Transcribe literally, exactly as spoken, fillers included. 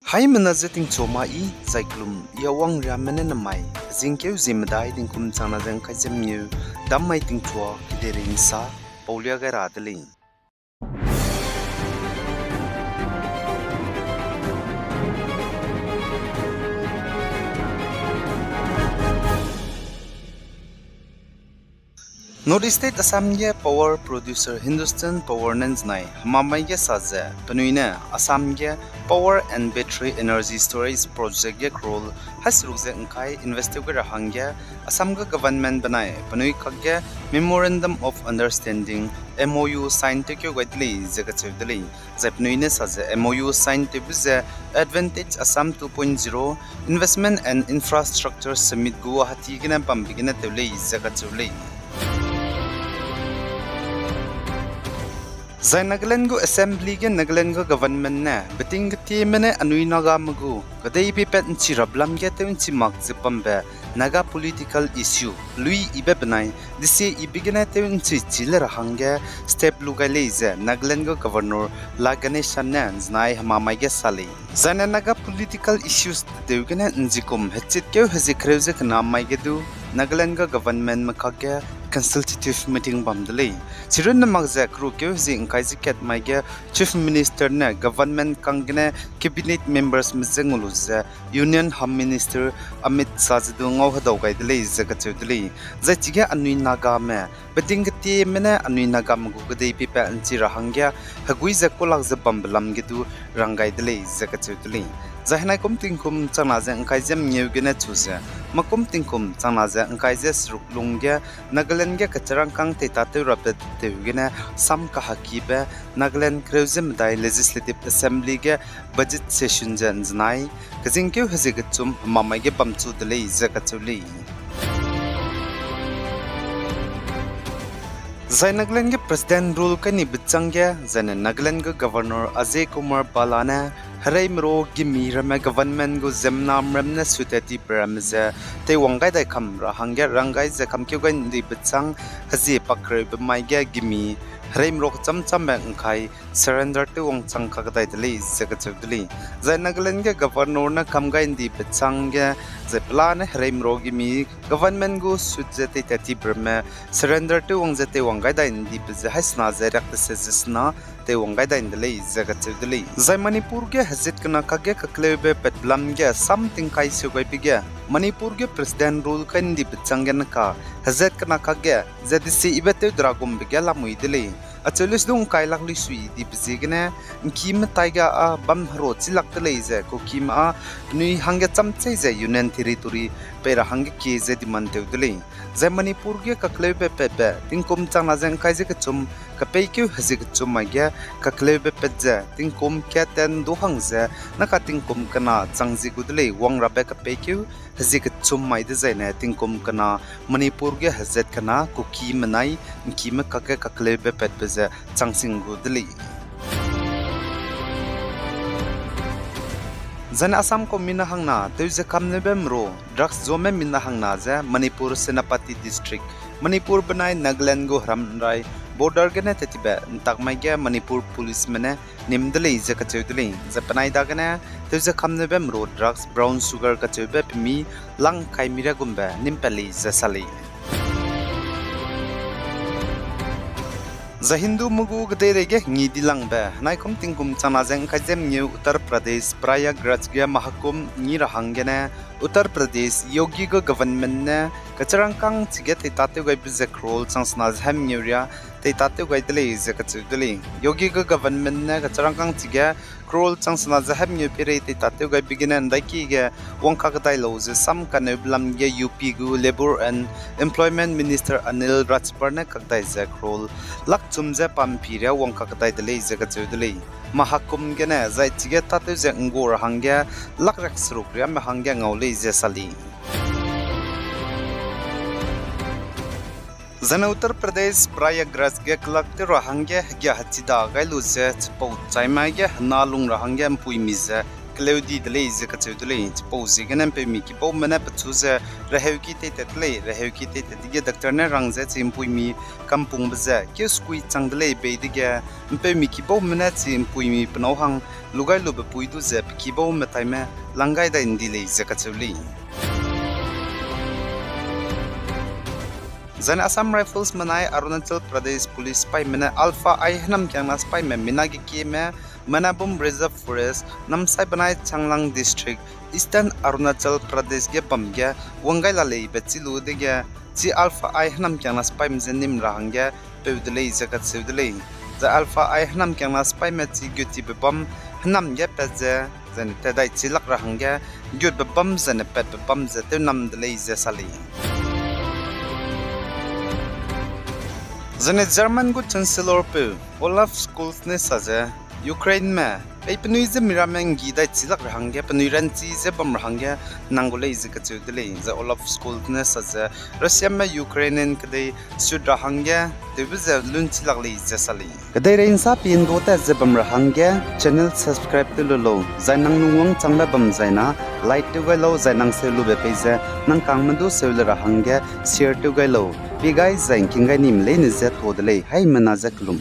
Haimena ze tingchua ma i, zai kelum i a wangriame ne namai, zingkeu zie medai tingkum changna ze ngkai ze mengeu, dam mai tingchua, kedeirei nsa, paulia gai ra de lei. North East State Assam ge power producer Hindustan Power ne nzenai hemamai ge sa ze, penui ne Assam ge power and battery energy storage project ge crore haiseruk ze ngkai invest tew gai ra hangge, Assam ge government benai penui kakge Memorandum of Understanding, M O U, sign tewkeu gai de lei ze kacheu de lei. Zai penui ne sa ze M O U sign tewbe ze Advantage Assam two point zero Investment and Infrastructure Summit Guwahati gene bambe gene tew lei ze kacheu lei. Zai Nagaland gu Assembly ge Nagaland gu government ne beting ketieme ne anui Nagame gu kedei peipat nchi rabe lam ge tew nchi mak ze bambe Naga political issue lui ibe benai desie ibe gene tew nchi chi le ra hangge step lu gai lei ze Nagaland gu Governor La Ganesan ne nzenai hemamai ge sa lei. Zaine Naga political issues tew gene nzikum hechitkeu hezie kereu ze kena mai ge du Nagaland gu government me kakge consultative meeting bam de lei. Chirunne mak ze kerukeu hezie ngkai ze kat mai ge Chief Minister ne government kang gene cabinet members me je ngau lu ze Union Home Minister Amit Shah ze du ngau hedau gai de lei ze kacheu de lei. Zai chige anui Nagame beting ketieme ne anui Nagame gu kedei peipat nchi ra hangge hegui ze kulak ze bambe lam ge du rang gai de lei ze kacheu de lei. Zai henai kum tingkum changna ze ngkai ze mengeu gene chu ze, makum tingkum changna ze ngkai ze seruk lung ge Nagaland ge kachirangkâng teitatew rabe tew gene sam kahakibe Nagaland kereu ze medai Legislative Assembly ge budget session ze nzenai kezingkeu hezie kechum hemamai ge bamchu de lei ze kacheu lei. Zai Nagaland ge President rule kai ni bechâng ge, zaine Nagaland gu Governor Ajay Kumar Bhalla ne hereime ru gimi ramme government gu ziemmename ramme ne suitat tibe ramme ze teiwang gai dai kam ra hangge rang gai ze kamkeu gai ndi bechâng hezie pakreube mai ge gimi hereime ru kecham chambe ngkai surrender tewwang chang kakdai de lei ze kacheu de lei. Zai Nagaland ge Governor ne kam gai ndi bechâng ge, zai pelane hereime ru gimi government gu suit ze teitat tibe ramme surrender tewwang ze teiwang gai dai ndibe ze haisena ze riak tese ze sena teiwang gai dai nde lei ze kacheu de lei. Zai Manipur ge hezat kena kakge kakleube patbe lam ge sam tingkai seu gaibe ge, Manipur ge President rule kai ndi bechâng gene ka hezat kena kakge ze desie ibe tew dera gumbe ge lamui de lei. Acheu lei du ngkai lak luisui dibe ziegene, ngkime taiga â bam hero chilak de lei ze Kukime â penui hangge chamchei ze Union Territory pei ra hangge kie ze demand tew de lei. Zai Manipur ge kakleube patbe tingkum changna ze ngkai ze kechum kapeikeu hezie kechum mai ge kakleube pat ze tingkum katen du hang ze naka tingkum kena chang zi gu de lei. Wang rabe kapeikeu hezie kechum mai dezaine tingkum kena Manipur ge hezat kena Kukime nai ngkime kakge kakleube patbe ze chang sing gu de lei. Zaine Assam kum mina hangna tewze kamneube meru drugs zuame mina hangna ze Manipur Senapati District, Manipur benai Nagaland gu heram nrai border gene tetibe ntak mai ge Manipur policeme ne nim de lei ze kacheu de lei. Zai penai dagene tewze kamneube meru drugs brown sugar kacheube pemi lang kaimi ria gumbe nim pat lei ze sa lei. Zai Hindume gu kedeireige ngi dilangbe henai kum tingkum changna ze ngkai ze mengeu Uttar Pradesh Prayagraj ge Mahakumbh ngi ra hanggene Uttar Pradesh Yogi gu government ne kachirangkâng chige teitatew gaibe ze crore changsena ze hemengeu ria teitatew gai de lei ze kacheu de lei. Yogi gu government ne kachirangkâng chige crore changsena ze hemengeu peirei teitatew gaibe gene ndaiki ge wangkak dai lau ze sam kaneube lam ge U P gu Labour and Employment Minister Anil Rajbhar ne kakdai ze crore lak chum ze pampi ria wangkak dai de lei ze kacheu de lei. Mahakumbh gene zai chige tatew ze nggu ra hangge lak riak seruk riame hangge ngau lei ze sa lei. Zaine Uttar Pradesh Prayagraj ge kelak tew ra hangge hegia hechida gai lu ze chipau chai mai ge hena lung ra hangge mpuimi ze keleu di de lei ze kacheu de lei. Chipau ziegene ’mpeumi kibaume ne pechu ze reheuki teitat de lei, reheuki teitat dege doctor ne rang ze chi ’mpuimi kampungbe ze keu sekui chang de lei bei dege, ’mpeumi kibaume ne chi ’mpuimi penâu hang lu gai lube pui du ze pe kibaume taime lang gai dai ’ndi lei ze kacheu lei. Zaine Assam Rifles menai Arunachal Pradesh Police sipaime ne Alpha I hênamkiangna sipaime mina ge kieme Manabum Reserve Forest, namsai benai Changlang District, Eastern Arunachal Pradesh ge bam ge wang gai la leibe chi lu dege, chi Alpha I hênamkiangna sipaime je nim ra hangge peu de lei ze kacheu de lei. Zai Alpha I hênamkiangna sipaime chi gutibe bam hênam ge pat ze, zaine tat dai chi lak ra hangge gutbe bam zaine patbe bam ze tewnam de lei ze sa lei. Zaine German gu Chancellorpeu Olaf Scholz ne sa ze, Ukraineme pei penui je miramme ’nggi dai chi lak ra hangge penui ranchi ze bam ra hangge nang gu lei ze kacheu de lei. Zai Olaf Scholz ne sa ze, Russiame Ukrainian kedei sut ra hangge tewbe ze lunchi lak lei ze sa lei. Kedeirei ’nsa pindua tat ze bam ra hangge channel subscribe tew lu lau, zai nang lungwang changbe bam zaina like tew gai lau, zai nang seu lube pei ze nang kangme du seu le ra hangge share tew gai lau. Pie gai zai ’ngking gai nime leine je tuâ de lei, haimena je kelum.